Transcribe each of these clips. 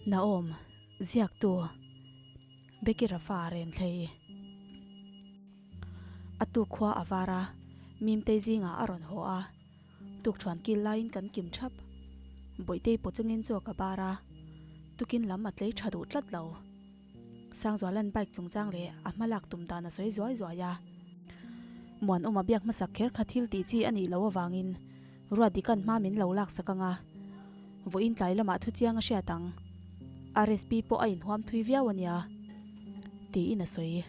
Naom, ziaktu, Becky Rafa Renthlei. A tuk khua a var a, Mimtei zingah a rawn haw a, tukṭhuan kil laiin kan kim ṭhap. Bawihtei pawh chungin chaw ka bar a, tukin lam a tlei ṭha duh tlat lo. Sangzuala'n bike chungchang leh a hma lak tum dan a sawi zuai zuai a. Muanawma biak hmasak kher kha thil tih chi a nih loh avangin Ruatdika'n hma min lo laksak ang a, vawiin tlai lamah thu chiang a hriat ang. RSP pawh a inhuam thui viau a nia, tiin a sawi.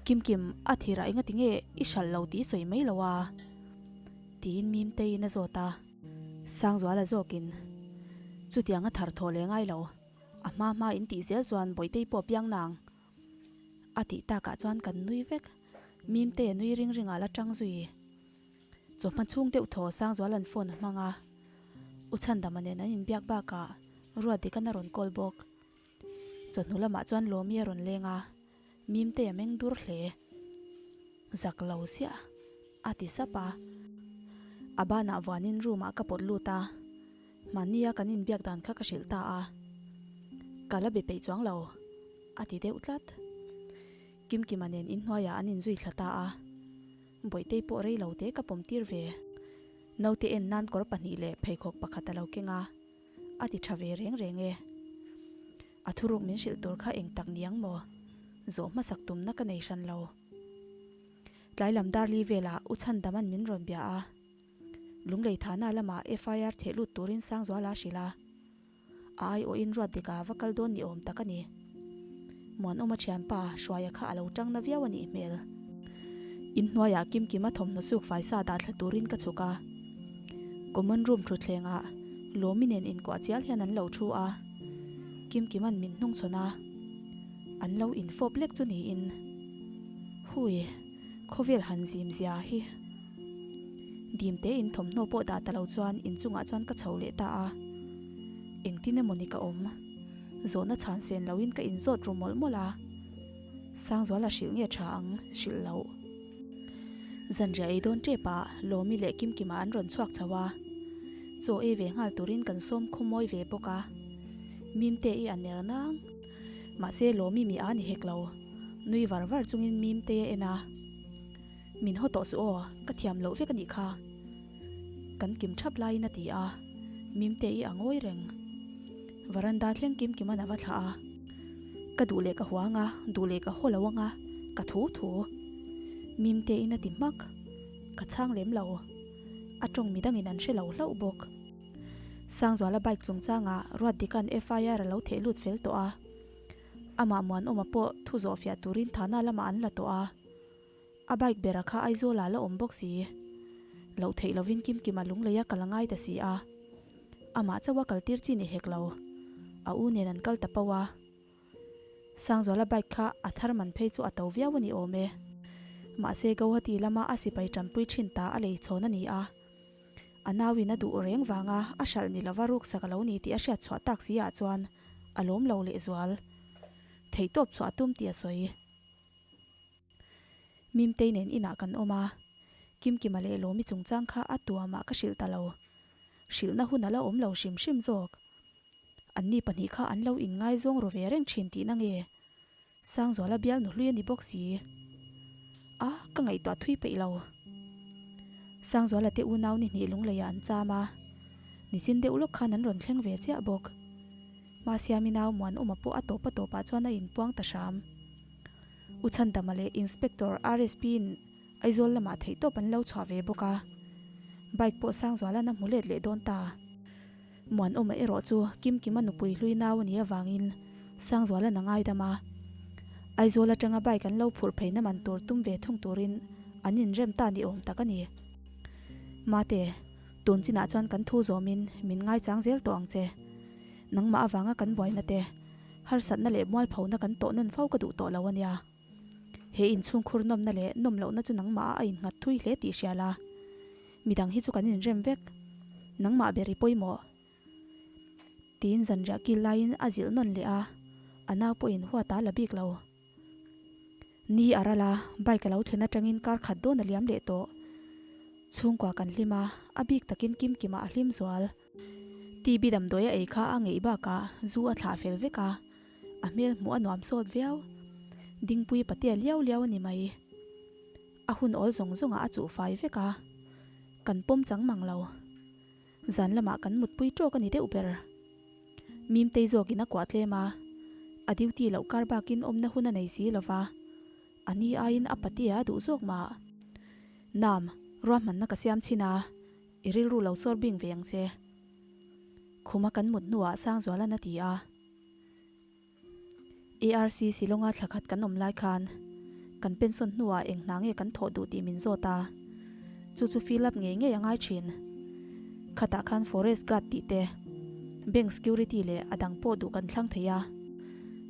Kimkim, a thirah enga tinge i hralh lo tih i sawi mai lo a? tiin Mimteiin a zawt a. Sangzuala zawkin, Chutiang a thar thawh leh ngai lo. A hma hma in tih zel chuan Bawihtei pawh piang nang a tih takah chuan kan nui vek. Mimte a nui ring ring ah la tang zui. Chawhma chhung deuh thaw Sangzuala'n phone a hmang a. U Chhandama nen an inbiak bakah Ruatdika'n a rawn call bawk. Chawhnu lamah chuan Lawmi a rawn leng a, Mimte a meng dur hle. Zak lo ziah a ti sap a. A banah vuanin room ah ka pawt lut a. Mahnia kan inbiak dan kha ka hrilh ta a, ka la be peih chuang lo, a ti deuh tlat. Kimkima nen inhnuaiah an inzui thla ta a, Bawihtei pawh rei lo te ka pawm tir ve. Naute en nan kawr pahnih leh pheikhawk pakhat a lo keng a, a ti tha ve reng reng e. A thuruk min hrilh tur kha eng tak niang maw? Zawh hmasak tumna ka nei hran lo. Tlai lam darli velah U Chhandama'n min rawn bia a. Lunglei Thana lamah FIR theh lut turin Sangzuala a hrilh a, a aiawhin Ruatdika va kal dawn ni awm tak a ni. Muanawma thianpa Hruaia kha a lo tang na viau a nih hmel. Inhnuaiah Kimkima thawmhnaw suk faisa dah thla turin ka chhuk a, common room thutthlengah Lawmi nen inkuah chial hian an lo thu a, Kimkima'n min hnungchhawn a, an lo infawp lek chu niin. Hui, khawvel han zim zia hi. Dim te in thawmhnaw pawh dah ta lo chuan inchungah chuan ka chho leh ta a. Engtin emaw ni ka awm? Zawhna chhan sen loin ka inzawt ru mawlh mawlh a. Sangzuala hrilh nge tha ang hrilh loh. Zanriah ei dawn tep ah Lawmi leh Kimkima an rawn chhuak chho a. Chaw ei ve nghal turin kan sawm khawmawi ve bawk a. Mimte i a ner nang. Mahse Lawmi mi a ni hek lo. Nui var var chungin Mimte a en a. Min haw tawh suh aw, ka thiam loh vek a nih kha. Kan kim thap laiin a ti a, Mimte i a ngawi reng. Varanda thleng kim kim an a va thlah a. Ka duh leh ka hua anga, duh leh ka haw lo anga, ka thu thu. Mimte in a ti hmak. Ka chhang lem lo. A tawng midangin an hre lo hlauh bawk. Sangzuala bike chungchangah Ruatdika'n FIR a lo theh lut fel tawh a. Amah Muanawma pawh thu zawhfiah turin Thana lamah an la tawh a. A bike bera kha Aizawl ah la awm bawk si. Loh theih lovin Kimkima lunglei a kal a ngai ta si a. Amah chauh a kal tir chi ni hek lo. A u nen an kal ta pauh a. Sangzuala bike kha a thar man phei chu a to viau a ni awm e. Mahse Guwahati lama a sipai tanpui thin ta a lei chhawn a ni a. A nauin a duh reng vanga a hralh ni lova ruksak a lo ni tih a hriat chhuah tak si ah chuan a lawm lo lehzual. Theihtawp chhuah a tum tih a sawi. Mimtei nen inah kan awm a, Kimkima leh Lawmi chungchang kha a tuamah ka hrilh ta lo. Hrilhna hun a la awm lo hrim hrim zawk. Anni pahnih kha an lo inngaizawng ru ve reng thin tihna nge? Sangzuala bial nuhlui a ni bawk si. A, ka ngaihtuah thui peih lo. Sangzuala te unau ni hnih lungleiah an cham a, nichin deuh lawk khan an rawn thleng ve chiah bawk. Mahsiami nau Muanawma pawh a tawp a tawpah chuan a inpuang ta hram. U Chhandama leh Inspector RSP in Aizawl lamah theihtawp an lo chhuah ve bawk a, bike pawh Sangzuala'n a hmu let leh dawn ta. Muanawma erawh chu Kimkima nupui hlui nau a nih avangin Sangzuala'n a ngaidam a, Aizawl atanga bike an lo phurh pheina man tur tum ve thung turin an inrem ta ni awm tak a ni. Mate, tun chinah chuan kan thu zawmin min ngaichang zel tawh ang che. Nangmah avanga kan buaina te, harsatna leh mualphona kan tawh nawn fo ka duh tawh lo a nia. He inchhungkhur nawmna leh nawm lohna chu nangmah a innghat thui hle tih hria la. Midang hi chu kan inrem vek. Nangmah ber i pawimawh. Tiin zanriah kil laiin a zilh nawn leh a, a nau pawhin huat a la bik lo. Ni a ral a, bike a lo thlen atangin kar khat dawn a liam leh tawh. Chhungkua kan hlim a, a bik takin Kimkima a hlim zual. TB damdawi a ei kha a ngeih bakah zu a thlah fel vek a, a hmel hmuh a nuam sawt viau. Dingpui patea liau liau a ni mai. A hun awl zawng zawngah a chuh fai vek a, kan pawm chang mang lo. Zan lamah kan mutpui tawk a ni deuh ber. Mimtei zawkin a kuah tlem a, a duty loh kar bakin awmna hun a nei si lo va, a ni aiin a patea a duh zawk mah. Nam, ruahmanna ka siam chhin a, i rilru lo sawr bing ve ang che. Khuma kan mut hnuah Sangzualan a ti a. ARC Shillonga thla khat kan awm lai khan kan pension hnuah eng hna nge kan thawh duh tih min zawt a, chu chu fill up ngei ngei a ngai thin. Khatah khan forest guard tih te, bank security leh a dang pawh duh kan thlang thei a.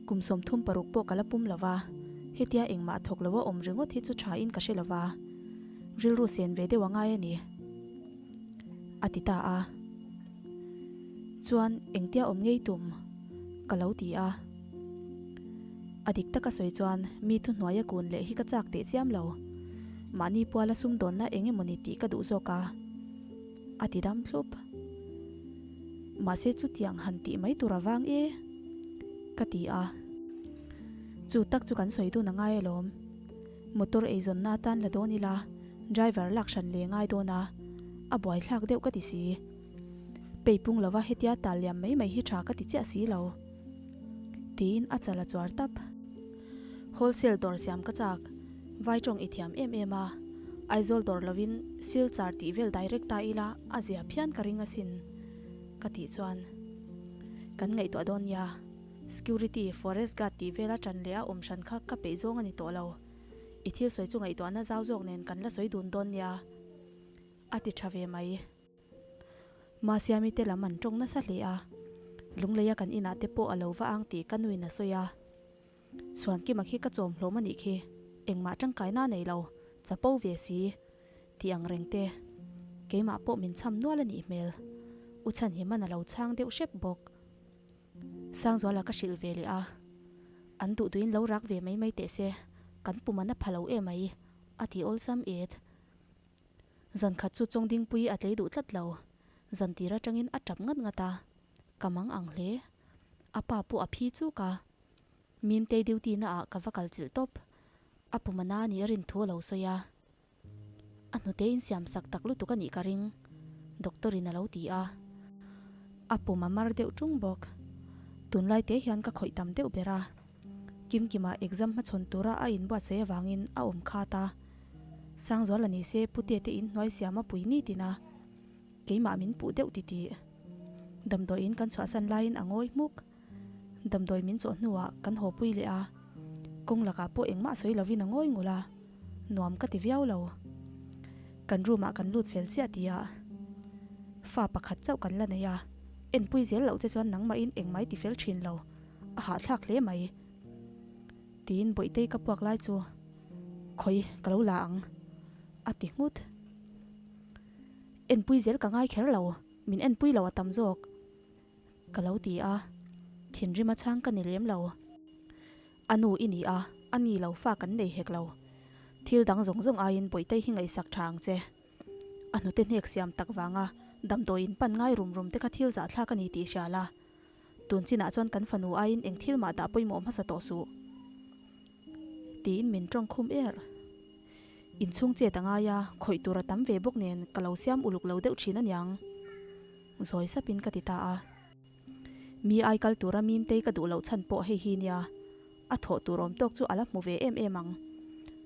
Kum 36 pawh ka la pum lo va, hetia engmah thawk lo a awm ringawt hi chu tha in ka hre lo va, rilru sen ve deuh a ngai a ni, a ti ta a. Chuan engtia awm ngei tum? Ka lo ti a. A dik taka sawi chuan mi thuhnuaia kun leh hi ka chak teh chiam lo. Mahni puala sumdawnna eng emawni tih ka duh zawk a. A ti dam thlup. Mahse chutiang han tih mai tur avang e ka ti a. Chu tak chu kan sawi dun a ngai alawm. Motor eizawnna atan la dawn ila driver lak hran leh ngai dawn a, a buaithlak deuh ka ti si. Peipung lova hetia tal liam mai mai hi tha ka ti chiah si lo. Tiin a chal a chuar tap. Wholesale dawr siam ka chak, vai tawng i thiam em em a, Aizawl dawr lovin Silchar tih vel direct ta ila a zia phian ka ring asin ka tih chuan kan ngaihtuah dawn nia. Security, forest guard tih vela tan leh a awm hran kha ka peih zawng a ni tawh lo. I thil sawi chu ngaihtuahna zau zawk nen kan la sawi dun dawn nia a ti tha ve mai. Masiami te lam an tawng nasa hle a, Lungleia kan inah te pawh a lo va ang tih ka nuin a sawi a. Chhuankima khi ka chawm hlawm a nih khi, engmah tangkaina a nei lo, chapo ve si tih ang reng te. Keimah pawh min chham nual a nih hmel. U Chhanhiman a lo chhang deuh hrep bawk. Sangzuala ka hrilh ve leh a, an duh duhin lo rak ve mai mai teh se, kan pum an a pha lo em ai, a ti awlsam et. Zan khat chu Chawngdingpui a tlei duh tlat lo, zan tir atangin a tap ngat ngat a, ka mang ang hle. A pa pawh a phi chuk a, Mimtei duty na ah ka va kal chilh tawp, a pum a na nih a rin thu a lo sawi a. A hnute in siam sak tak lutuk a nih ka ring, doctor in a lo ti a. A pum a mar deuh tung bawk. Tunlai te hian ka khawih tam deuh ber a. Kimkima exam hmachhawn tura a inbuatsaih avangin a awm khat a. Sangzuala ni se Putea te inhnuai siam a pui ni tin a, keimah min puh deuh titih. Damdawiin kan chhuahsan laiin a ngawi hmuk. Damdawi min chawh hnuah kan haw pui leh a, kawng lakah pawh engmah sawi lovin a ngawi ngul a, nuam ka ti viau lo. Kan room ah kan lut fel chiah tih ah fa pakhat chauh kan la nei a, enpui zel loh che chuan nangmahin engmah i ti fel thin lo, a hahthlak hle mai. Tiin Bawihtei ka puak lai chu khawi ka lo la ang a ti nghut. Enpui zel ka ngai kher lo, min enpui lo a tam zawk ka lo ti a, thinrim a chhang ka ni lem lo. A nu i ni a, a ni lo fa kan nei hek lo. Thil dang zawng zawng aiin Bawihtei hi ngaihsak tha ang che. A hnute hnek siam tak vanga damdawiin pan ngai rum rum te kha thil zahthlak a ni tih hria la. Tun chinah chuan kan fanu aiin eng thil mah dah pawimawh hmasa tawh suh. Tiin min tawng khum er. Inchhung chet a ngai a, khawih tur a tam ve bawk nen ka lo siam uluk lo deuh thin aniang. Zawi sapin ka ti ta a. Mi ai kal tura Mimtei ka duh loh chhan pawh hei hi nia. A thawh tur awm tawk chu a la hmu ve em em ang.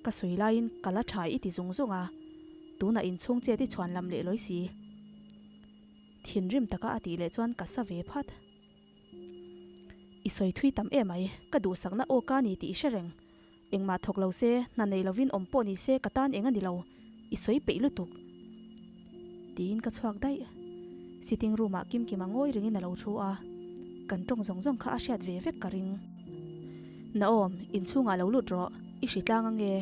Ka sawi laiin ka la tha i ti zung zung a, tunah inchhung chet i chhuan lam leh lawi si. Thinrim taka a tih leh chuan ka sa ve phat. I sawi thui tam em ai, ka duhsakna aw ka ni tih i hre reng. Engmah thawk lo se, hna nei lovin awm pawh ni se ka tan eng a ni lo, i sawi peih lutuk. Tiin ka chhuak daih. Sitting room ah Kimkima ngawi ringin a lo thu a, kan tawng zawng zawng kha a hriat ve vek ka ring. Naom, inchhungah lo lut rawh, i hritlang ange.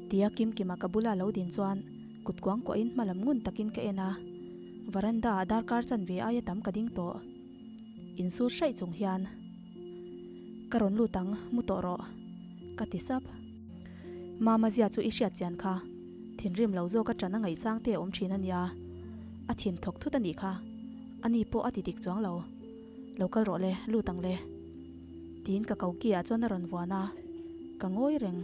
Tia Kimkima ka bula lo din chuan Kut kuang kuahin hma lam ngun takin ka en a, veranda ah darkar chanve aia tam ka ding tawh. Insur hraih chung hian, Ka rawn lut ang, mu tawh rawh, ka ti sap. Mama zia chu i hriat chian kha, thinrim lo zawk a ṭan a ngaihchang te a awm ṭhin a nia, a thin thawk thut a nih kha. Ani pawh a ti dik chuang lo. Lo kal rawh le, lut ang le. Tiin ka koki ah chuan a rawn vuan a, ka ngawi reng.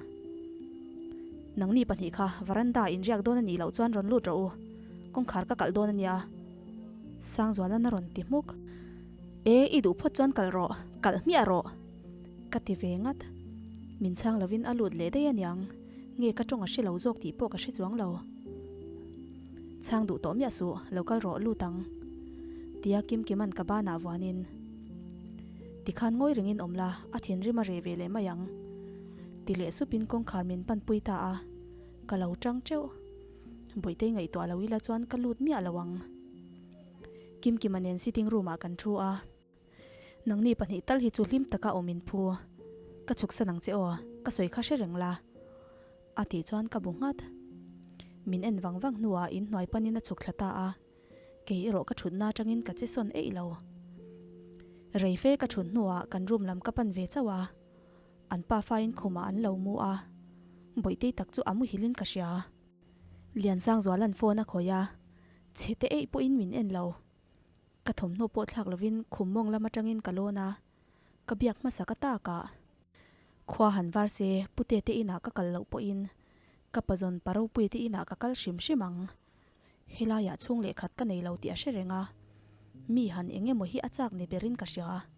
Nangni pahnih kha varanda in riak dawn a nih loh chuan rawn lut rawh u, kawngkhar ka kalh dawn a nia. Sangzualan a rawn ti hmuk. E, i duh phawt chuan kalh rawh, kalh hmiah rawh. Ka ti ve ngat. Min chhang lovin a lut leh daih aniang, nge ka tawng a hre lo zawk tih pawh ka hre chuang lo. Chhang duh tawh miah suh, lo kal rawh lut ang. Tia Kimkima'n ka banah vuanin, Tikhan ngawi ringin awm la, a thinrim a reh ve leh mai ang. Ti leh supin kawngkhar min panpui ta a, ka lo tang teuh. Bawihtei ngaihtuah lo ila chuan ka lut miah lo ang. Kimkima nen sitting room ah kan thu a. Nangni pahnih tal hi chu hlim taka awm in phu. Ka chhuksan ang che aw, ka sawi kha hre reng la. A tih chuan ka bu nghat. Min en vang vang hnuah in hnuai panin a chhuk thla ta a, kei erawh ka thutna atangin ka che sawn eih lo. Rei fe ka thut hnuah kan room lam ka pan ve chauh a, an pafa in khumah an lo mu a, Bawihtei tak chu a muhilin ka hria. Liansangzuala'n phone a khawih a, chhe te eih pawhin min en lo. Ka thawmhnaw pawh thlak lovin khum mawng lam atangin ka lawn a, ka biak hmasa ka tak a. Khua han var se Pute te inah ka kal loh pawhin ka pazawn pa ropui te inah ka kal hrim hrim ang. Helaiah chhung leh khat ka nei lo tih a hre reng a, mi han eng emaw hi a chak ni berin ka hria.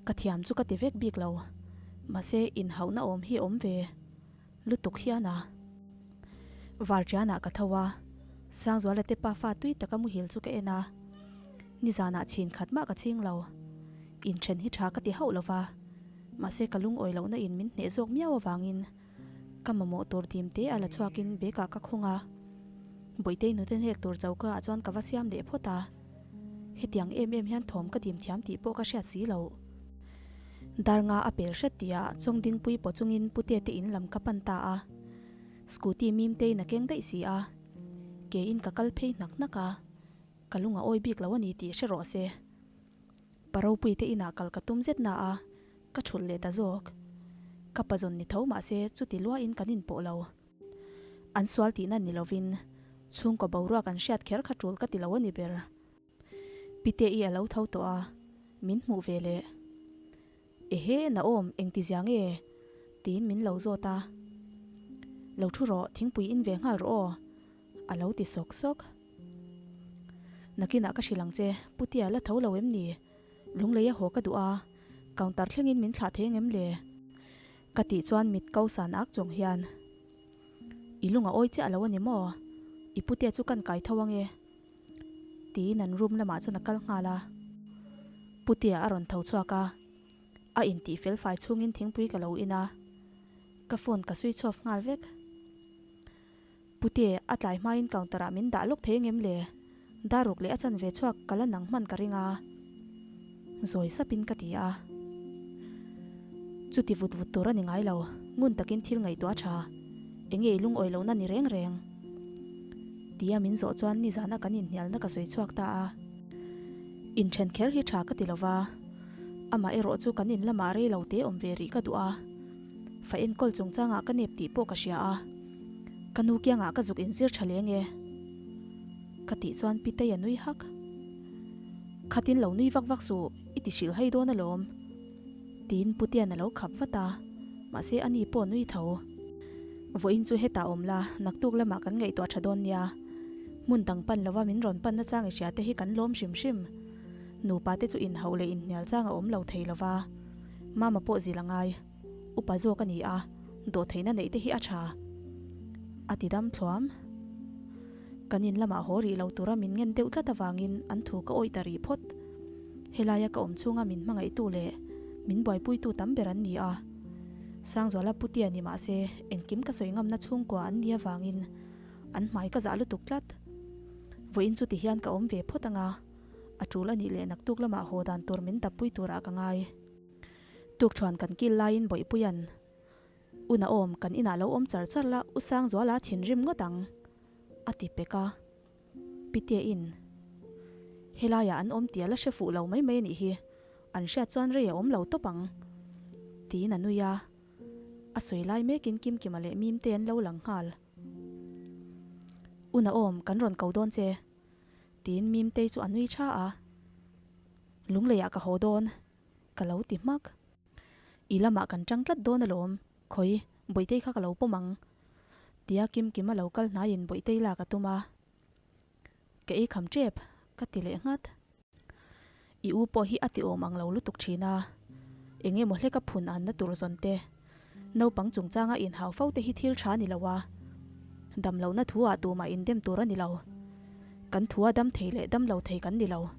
Ka thiam chu ka ti vek bik lo, mahse inhauhna awm hi awm ve lutuk hian a. Varṭianah ka tho a, Sangzuala te pafa tui taka muhil chu ka en a, nizanah chhin khat mah ka chhing lo. Inṭhen hi ṭha ka ti hauh lo va, mahse ka lungawi lohna in min hneh zawk miau avangin ka mamawh tur dim te a la chhuakin bag ah ka khung a. Bawihtei nute hnek tur choka ah chuan ka va siam leh phawt a, hetiang em em hian thawm ka dim thiam tih pawh ka hriat si loh. Dar nga a pel hret tihah Chawngdingpui pawh chungin Pute te in lam ka pan ta a. Scooty Mimteiin a keng daih si a, keiin ka kal phei hnak hnak a, ka lung a awi bik lo a ni tih hre rawh se. Pa ropui te inah kal ka tum zet na a, ka thulh leh ta zawk. Ka pazawn ni tho mah se chuti luain kan inpawh lo. An sual tihna ni lovin chhungkaw boruak an hriat kher kha tul ka ti lo a ni ber. Pite i a lo tho tawh a, min hmuh ve leh. Ehe, Naom, engti zia nge? tiin min lo zawt a. Lo thu rawh, thingpui in ve nghal rawh aw, a lo ti sawk sawk. Nakinah ka hrilh ang che, Putea la tho lo em ni? Lunglei a haw ka duh a, counter thlengin min thlah thei angem le? Ka tih chuan mit ko san ak chung hian, I lung a awi chiah lo a ni maw? I Putea chu kan kai tho ange. Tiin an room lamah chuan a kal nghal a. Putea a rawn tho chhuak a, a intih fel fai chhungin thingpui ka lo in a, ka phone ka switch off nghal vek. Pute, a tlai hmain counter ah min dah lawk thei angem le? Daruk leh a chanve chhuak ka la nang hman ka ring a, zawi sapin ka ti a. Chuti vut vut tur a ni ngai lo, ngun takin thil ngaihtuah a tha. Enge i lungawi lohna ni reng reng? Tia min zawh chuan nizana kan inhnialna ka sawi chhuak ta a. Inthen kher hi tha ka ti lo va, amah erawh chu kan in lamah rei lo te awm ve rih ka duh a. Fa enkawl chungchangah ka nep tih pawh ka hria a, ka nu kiangah ka zuk inzir tha leng e. Ka tih chuan Pitei a nui hak. Khatin lo nui vak vak suh, i ti hrilh hei dawn alawm. Tiin Putian a lo khap vat a, mahse ani pawh nui tho. Vawiin chu hetah awm la, naktuk lamah kan ngaihtuah tha dawn nia. Hmun dang pan lova min rawn pan nachang i hria te hi kan lawm hrim hrim. Nupa te chu inhauh leh inhnial chang a awm lo thei lova. Mama pawh zil a ngai. Upa zawk a ni a, dawhtheihna neih te hi a tha. A ti dam thluam. Kan in lamah haw rih lo tura min ngen deuh tlat avangin an thu ka awih ta rih phawt. Helaia ka awm chhunga min hmangaihtu leh min buaipuitu tam ber an ni a. Sangzuala Putia ni mah se engkim ka sawi ngamna chhungkua an ni avangin an hmai ka zah lutuk tlat. Vawiin chu tihian ka awm ve phawt anga, a tul a nih leh naktuk lamah haw dan tur min dappui turah ka ngai. Tukṭhuan kan kil laiin Bawihpuia'n U Naom, kan inah lo awm char char la, U Sangzuala thinrim ngawt ang, a ti pek a. Pitein, Helaiah an awm tih a la hre fuh lo mai mai a nih hi, an hriat chuan rei a awm lo tawp ang, tiin a nui a. A sawi lai mekin Kimkima leh Mimte an lo lang nghal. U Naom, kan rawn ko dawn che. Tiin Mimtei chu a nui tha a. Lungleiah ka haw dawn, ka lo ti hmak. I lamah kan tang tlat dawn alawm, khawi, Bawihtei kha ka lo pawm ang. Tia Kimkima lo kal hnaiin Bawihtei lak a tum a. Ka ei kham tep, ka ti leh nghat. I u pawh hi a ti awm ang lo lutuk thin a, eng emaw hleka phun anna tur zawn te, naupang chungchanga inhau fo te hi thil tha ni lo a, dam lohna thu ah tumah indem tur a ni lo. Kan thua dam thei leh dam lo thei kan ni lo.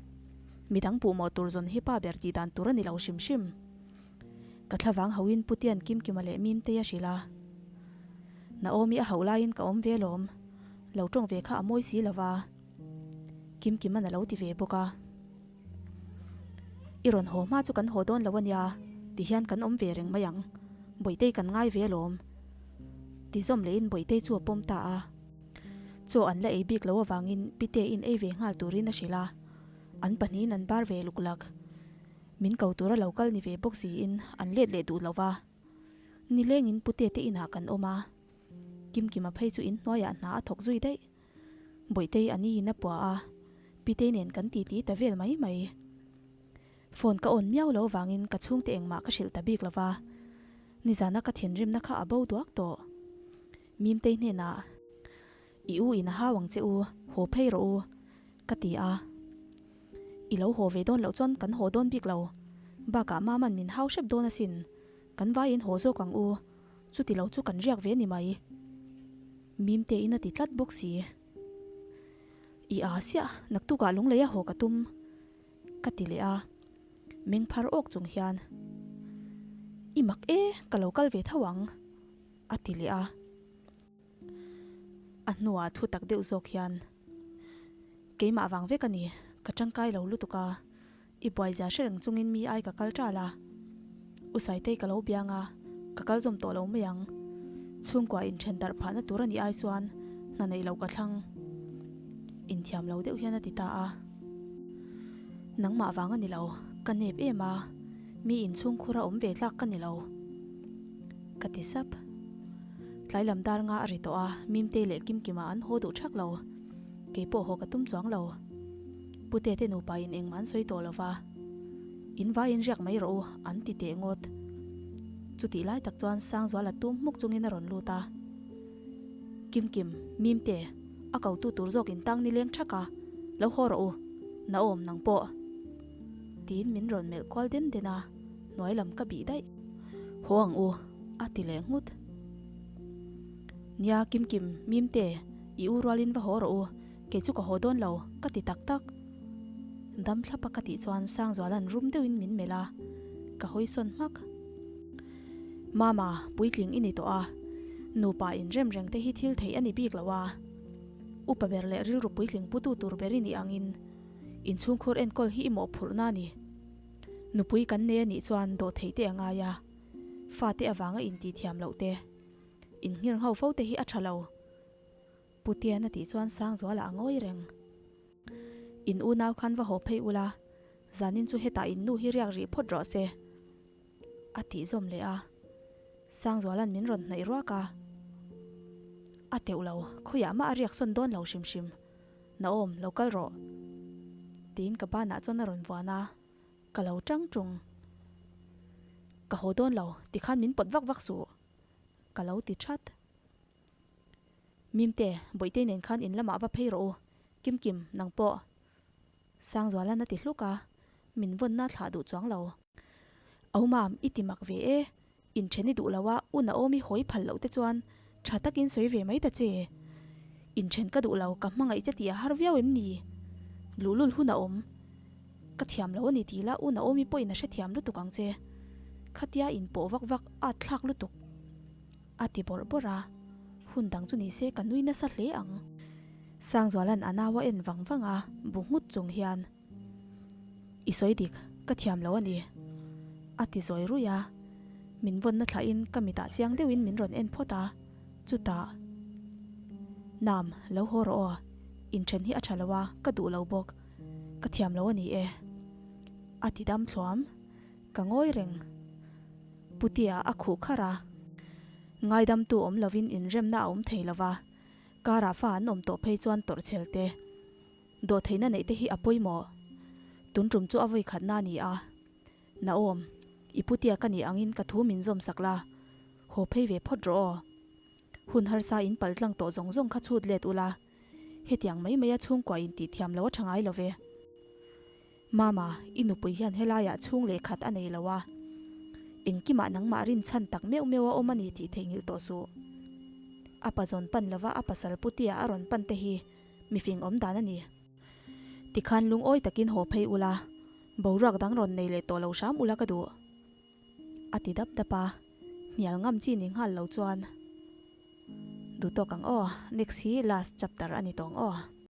Midang puhmawh tur zawn hi pa ber tih dan tur a ni lo hrim hrim. Ka thlavang hauhin Putian Kimkima leh Mimtei a hrilh a. Naomi a hauh laiin ka awm ve lawm. Lo tawng ve kha a mawi si lo va. Kimkiman a lo ti ve bawk a. I rawn haw hma chu kan haw dawn lo a nia, ti hian kan awm ve reng mai ang. Bawihtei kan ngai ve alawm. Ti zawm lehin Bawihtei chu a pawm ta a. Chaw an la ei bik lo avangin Pite-in ei ve nghal turin a hrilh a. An pahnihin an bar ve luk lak. Min ko tura lo kal ni ve bawk siin an let leh duh lo va. Nilengin Pute te inah kan awm a. Kimkima phei chu inhnuaiah hna a thawk zui daih. Bawihtei a niin a pua a, Pitei nen kan titi ta vel mai mai. Phone ka on miau lo vangin ka chhungte engmah ka hrilh ta bik lo va, nizana ka thinrimna kha a bo duak tawh. Mimtei hnenah, I u in a hau ang che u, haw phei rawh u, ka ti a. I lo haw ve dawn loh chuan kan haw dawn bik lo, bakah Mama'n min hau hrep dawn asin, kan vaiin haw zawk ang u, chuti lo chu kan riak ve ni mai. Mimtein a ti tlat bawk si. I aa siah, naktukah lunglei a haw ka tum, ka ti leh a. Meng phar awk chung hian, I mak e, ka lo kal ve tho ang, a ti leh a. A hnuah thu tak deuh zawk hian, Keimah vang vek a ni, ka tangkai lo lutuk a. I buaizia hre reng chungin mi ai ka kal ṭal a. U Saitei ka lo biang a, ka kal zawm tawh lo mai ang. Chhungkua inṭhen darh phahna tur a nih ai chuan hna neih loh ka thlang. Inthiam lo deuh hian a ti ta a. Nangmah vang a ni lo, ka nep em a, mi inchhungkhur a awm ve tlak ka ni lo. Ka ti sap. Tlai lam dar nga a ri tawh a, Mimtei leh Kimkima an haw duh ṭhak lo. Kei pawh haw ka tum chuang lo. Pute te nupa in engmah an sawi tawh lo va, In vaiin riak mai rawh u, an ti teh ngawt. Chutih lai tak chuan Sangzuala tum hmuk chungin a rawn lut a. Kimkim, Mimte, a kotu tur zawk in tang nileng thak a, lo haw rawh u, Naawm nang pawh. Tiin min rawn melh kual den den a, hnuai lam ka bih daih. Haw ang u, a ti leh nghut. Nia, Kimkim, Mimte, i u rualin va haw rawh u, Kei chu ka haw dawn lo, ka ti tak tak. Dam thlap a ka tih chuan Sangzuala'n rum deuhin min melh a, ka hawi sawn hmak. Mama, puitling i ni tawh a, nupa inrem reng te hi thil theih a ni bik lo a. Upa ber leh rilru puitling putu tur ber i nih angin inchhungkhur enkawl hi i mawhphurhna a ni. Nupui kan nei a nih chuan dawh theih te a ngai a, fate avanga intihthiam loh te, innghirngho fo te hi a tha lo. Putian a tih chuan Sangzuala a ngawi reng. In unau khan va haw phei ula, zanin chu hetah in nu hi riak rih phawt rawh se, a tih zawm leh a. Sangzuala'n min rawn hnaih ruak a. A teuh lo, khawiah mah a riak sawn dawn lo hrim hrim. Naawm, lo kal rawh. Tiin ka banah chuan a rawn vuan a, ka lo tang tung. Ka haw dawn lo, tikhan min pawt vak vak suh, ka lo ti that. Mimte, Bawihtei nen khan in lamah va phei rawh u, Kimkim, nang pawh. Sangzualan a ti hluk a, min vawnna thlah duh chuang lo. Au mam, i ti mak ve e, inthen i duh lo a, u Naomi hawi phal loh te chuan tha takin sawi ve mai ta che. Inthen ka duh lo, ka hmangaih che tih a har viau em ni? Luhlul hun a awm. Ka thiam lo a ni tih lah u Naomi pawhin a hrethiam lutuk ang che. Khatia inpawh vak vak at thlak lutuk. A ti bawrh bawrh a, hun dang chu ni se ka nui nasa hle ang. Sangzuala'n a nau a en vang vang a, bu nghut chung hian, I sawi dik, ka thiam lo a ni. A ti zawi ruih a, min vawnna thlahin ka mitah chiang deuhin min rawn en phawt a, chutah, Nam, lo haw rawh aw, inthen hi a tha lo a, ka duh lo bawk, ka thiam lo a ni e. A ti dam thluam. Ka ngawi reng. Putia a khuh kharh a. Ngaidamtu awm lovin inremna a awm thei lova, karah fa an awm tawh phei chuan tawrhchhel te. Dawhtheihna neih te hi a pawimawh. Tun tum chu a vawi khatna a ni a. Naom, i putia ka nih angin ka thu min zawm sak la, haw phei ve phawt rawh aw. Hun harsa in pal tlang tawh zawng zawng kha chhut let ula, hetiang mai maia chhungkua in tih thiam lo a tha ngai lo ve. Mama, i nupui hian helaiah chhung leh khat a nei lo a, engkimah nangmah rinchhan tak meuh meuh a awm a ni tih theihnghilh tawh suh. A pazawn pan lova a pasal putia a rawn pan te hi mifing awm dan a ni. Tikhan lungawi takin haw phei ula, boruak dang rawn nei leh tawh lo hram ula ka duh. A ti dap dap a, hnial ngam chi ni nghal lo chuan. Duh tawk ang aw, next hi last chapter a ni tawng aw.